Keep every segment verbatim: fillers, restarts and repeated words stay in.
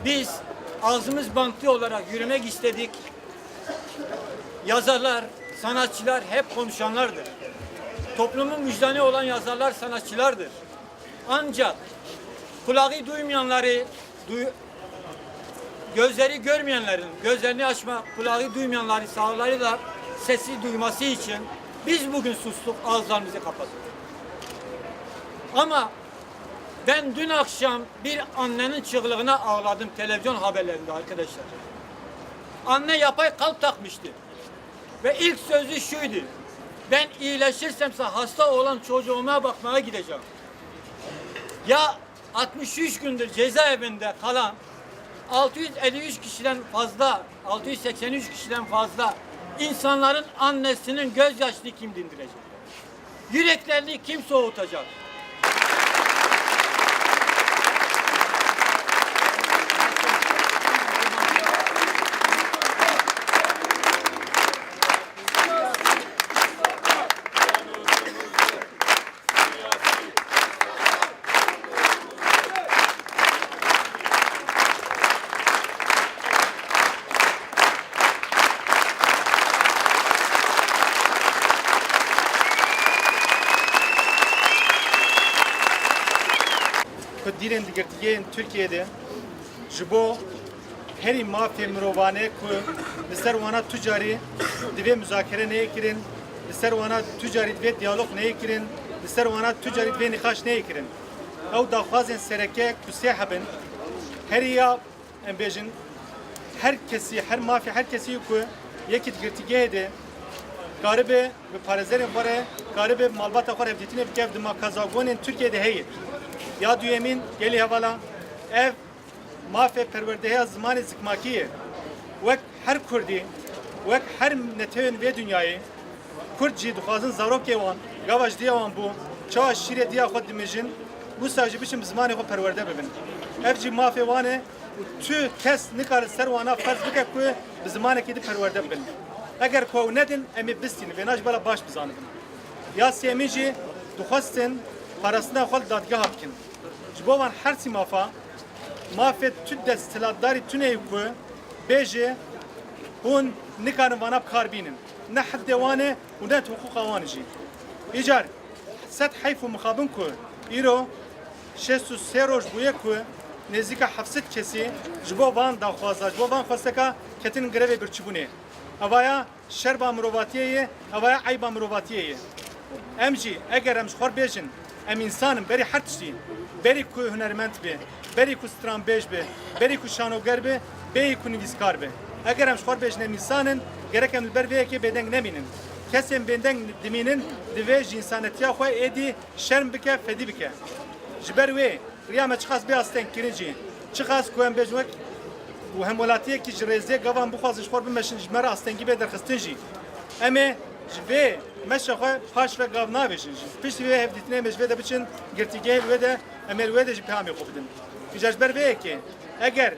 Biz ağzımız bantlı olarak yürümek istedik. Yazarlar, sanatçılar hep konuşanlardır. Toplumun vicdanı olan yazarlar, sanatçılardır. Ancak kulağı duymayanları, duy-, gözleri görmeyenlerin gözlerini açma, kulağı duymayanları, sağırları da sesi duyması için biz bugün sustuk, ağızlarımızı kapattık. Ama ben dün akşam bir annenin çığlığına ağladım televizyon haberlerinde arkadaşlar. Anne yapay kalp takmıştı. Ve ilk sözü şuydu: "Ben iyileşirsemse hasta olan çocuğuma bakmaya gideceğim." Ya altmış üç gündür cezaevinde kalan altı yüz elli üç kişiden fazla, altı yüz seksen üç kişiden fazla insanların annesinin gözyaşını kim dindirecek? Yüreklerini kim soğutacak? Ku dîrên di girtîgehên Tirkiyeyê de ji bo herî mafê mirovane ku li ser wana tu carî divê muzakere neyê kirin, li ser wana tu carî divê diyalog neyê kirin, li ser wana tu carî divê nîqaş neyê kirin. Ew daxwazên sereke ku sê heb in, herî ya em bêjin, her kesî, her mafê her kesî ku yekî di girtîgehê de karibe bi parêzerên xwe re, karibe bi malbata xwe re hevdîtinê bike, ev di makazagonên Tirkiyeyê de heye. Ya duyemîn, gelî hevala, ev mafê perwerdehiya zimanê zikmakî ye. Wek her Kurdî, wek her netewên vê dinyayê, Kurd jî dixwazin zarokê wan, gava ji diya wan bû, çawa şîrê diya xwe dimijin, wisa jî biçin bi zimanê xwe perwerde bibin. Ev jî mafê wan e û tu kes nikare ser wana ferz bike ku bi zimanekî di perwerde bibin. Eger ku ew nedin, em ê bistînin, vêna ji bela baş bizanibin. Ya sêmîn jî dixwestin parastina xwe li dadgeha bikin. Ji bo van her sî mafa, mafê tu desthilatdarî tune ye ku bêje hûn nikarin vana bi kar bînin. Ne heqê wan e û ne hiqûqa wan e jî. Îcar sed heyf û mixabin ku îro şêst û sê roj bûye ku nêzîka heft sed kesî ji bo van daxwaza, ji bo van xwesteka ketinin grevê birçîbûnê. Evaya şerba mirovatiyê ye, evaya eyba mirovatiyê ye. Em jî, eger em ji xwe bêjin, em însan in, berî her tiştî, berî ku hunermend be, berî ku stranbêj be, berî ku şanoger be, berî ku nivîskar be. Eger em ji xwe bêjin em însan in, gerek em li ber vê yekê bêdeng nemînin. Kesên bêdeng dimînin, divê ji însanetiya xwe êdî şerm bike, fedî bike. Ji ber wê, riya me çiqas bê astengkirin jî, çiqas ku em bêjin wek û hemwelatiyekî ji rêzê gavan bixwazin ji xwe bimeşin, ji me re astengî bê derxistin jî, em ê ji vê meşa xwe paş ve gav navêjin jî. Piştî vê hevdîtinê em ê ji vê de biçin girtîgehê, li wê de em ê li wê de jî peyamê xwe bidin. Îcar ji ber vê yekê, eger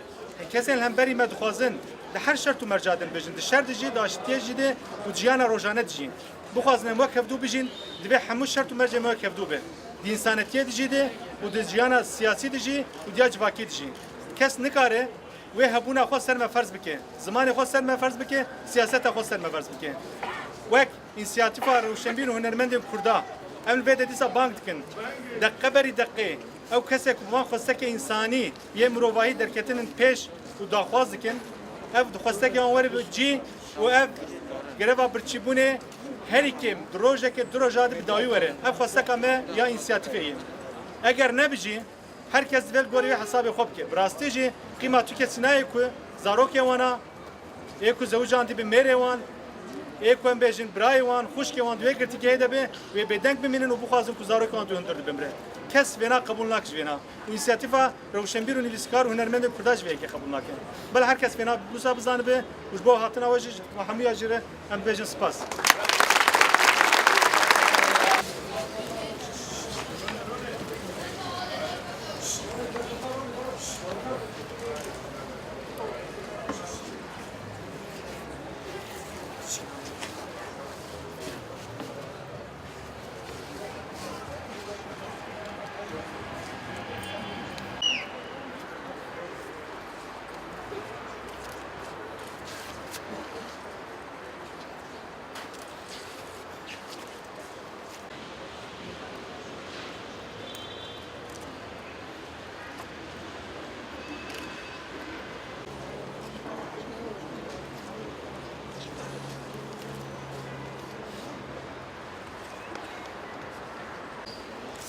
kesên li hemberî me dixwazin di her şert û merca de bêjin, di şer de jî, di aştiyê jî de û di jiyana rojane de jî, bixwazin em wek hevdû bijîn, divê hemû şert û mercê me wek hevdû be. Di însanetiyê de jî de û di jiyana siyasî de jî û diya civakî de jî. Kes nikare wê hebûna xwe ser me ferz bike, zimanê xwe ser me ferz bike, siyaseta xwe ser me ferz bike. Wek Însiyatîfa Rewşenbîr û Hunermendên Kurda, em li vê de dîsa bang dikin. Deqe berî deqê, ew kesê ku bi van xwestekê însanî yê mirovahî derketinin pêş û daxwaz dikin, ev di xwestekê wan were bi cî û ev greva birçîbûnê herî kêm di rojekê, du roja de bi dawî were. Ev xwesteka me ya însiyatîfê ye. Eger ne bi cî, her kes divê li gorî wê hesabê xwe bike. Bi rastî jî qîma tu kesî nayê ku zarokê wan a, ê ku zewicandî bi mêrê wan, ê ku em bêjin birayê wan, xwişkê wan di wê girtîgehê de be, wê bêdeng bimînin û bixwazin ku zarokê wan di hundir de bimre. Kes vêna qebûl nake ji vêna. Û însiyatîfa rewşenbîr û nivîskar û hunermendên Kurda jî vê yekê qebûl nake. Bela her kes vêna wisa bizanibe û ji bo hatina we jî, ji we hemûya jî re em dibêjin spas.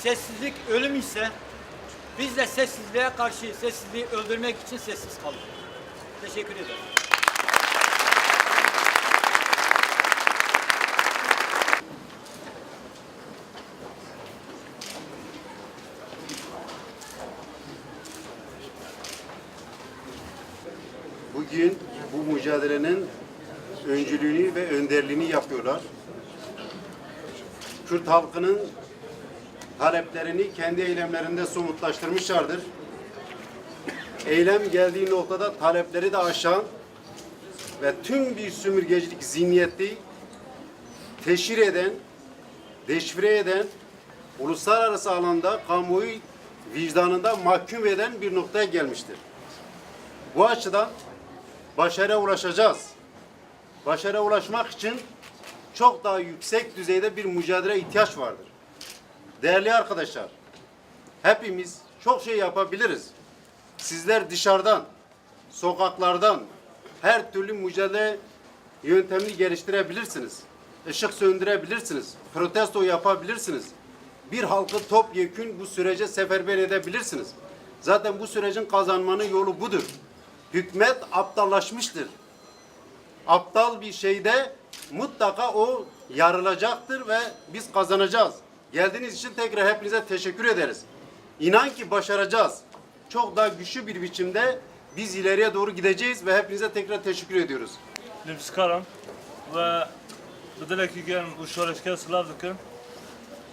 Sessizlik ölüm ise biz de sessizliğe karşı sessizliği öldürmek için sessiz kaldık. Teşekkür ederim. Bugün bu mücadelenin öncülüğünü ve önderliğini yapıyorlar. Kürt halkının taleplerini kendi eylemlerinde somutlaştırmışlardır. Eylem geldiği noktada talepleri de aşan ve tüm bir sömürgecilik zihniyeti teşhir eden, deşifre eden, uluslararası alanda kamuoyu vicdanında mahkum eden bir noktaya gelmiştir. Bu açıdan başarıya ulaşacağız. Başarıya ulaşmak için çok daha yüksek düzeyde bir mücadele ihtiyaç vardır. Değerli arkadaşlar, hepimiz çok şey yapabiliriz. Sizler dışarıdan, sokaklardan her türlü mücadele yöntemini geliştirebilirsiniz. Işık söndürebilirsiniz. Protesto yapabilirsiniz. Bir halkı topyekün bu sürece seferber edebilirsiniz. Zaten bu sürecin kazanmanın yolu budur. Hükümet aptallaşmıştır. Aptal bir şeyde mutlaka o yarılacaktır ve biz kazanacağız. Geldiğiniz için tekrar hepinize teşekkür ederiz. İnan ki başaracağız. Çok daha güçlü bir biçimde biz ileriye doğru gideceğiz ve hepinize tekrar teşekkür ediyoruz. Nivîskaran ve bi dilekî germ û şoreşger silav dikin.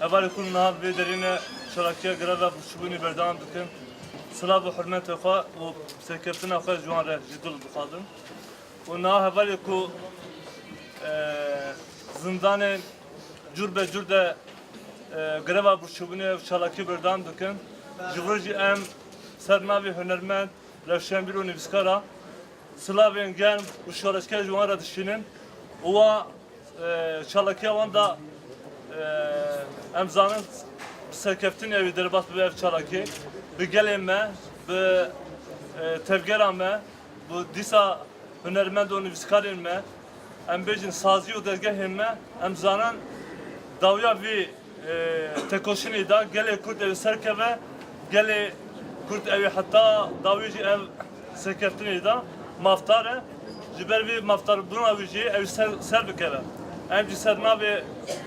Hevalê ku niha vê derîne çalakiya greva birçîbûnê berdewam dikin. Silav û hurmetê xwe û serkeftina xwe ji wan re ji dil dixwazin. Û niha hevalê ku, e, zindanên cûr be cûr de, e, greva birçîbûnê û çalakî berdewam dikin. Ji vir jî em ser navê hunermend, rewşenbîr û nivîskara silavên germ û şoreşger ji wan re dişînin û wa, e, çalakiya wan da, e, em zanin bi serkeftinê ew ê derbas bibe ev çalakî. Bi gelê me, bi, e, tevgera me, bi dîsa hunermend û nivîskarên me, em bêjin sazî û dezgehên me, em zanin dawiya vî, e, tekoşînê de gelê Kurd ew ê serkeve, gelê Kurd ew ê heta dawî jî ev serkeftinê de mafdar e. Ji ber vî mafdarbûna wî jî ew ê ser, ser bikeve. Em jî ser navê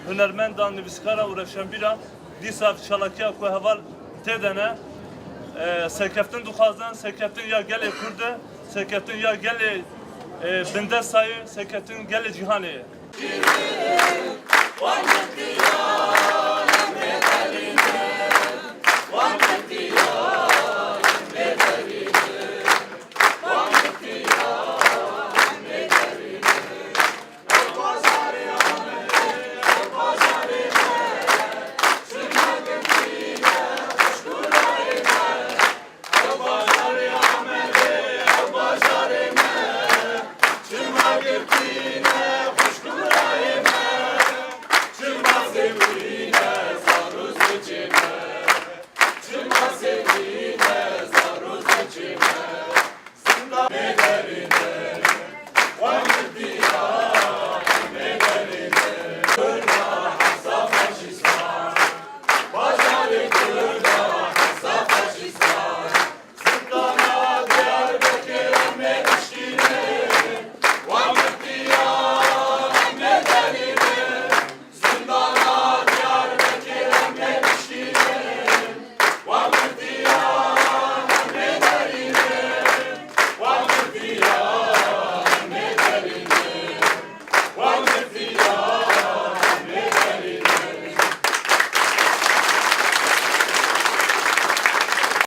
hunermendan, nivîskara û rewşenbîra dîsa çalakiya ku heval tê de ne, e, serkeftin dixwazin, serkeftin ya gelê Kurd e, serkeftin ya gelê, e, bindesta ye, serkeftin gelê cîhanê ye.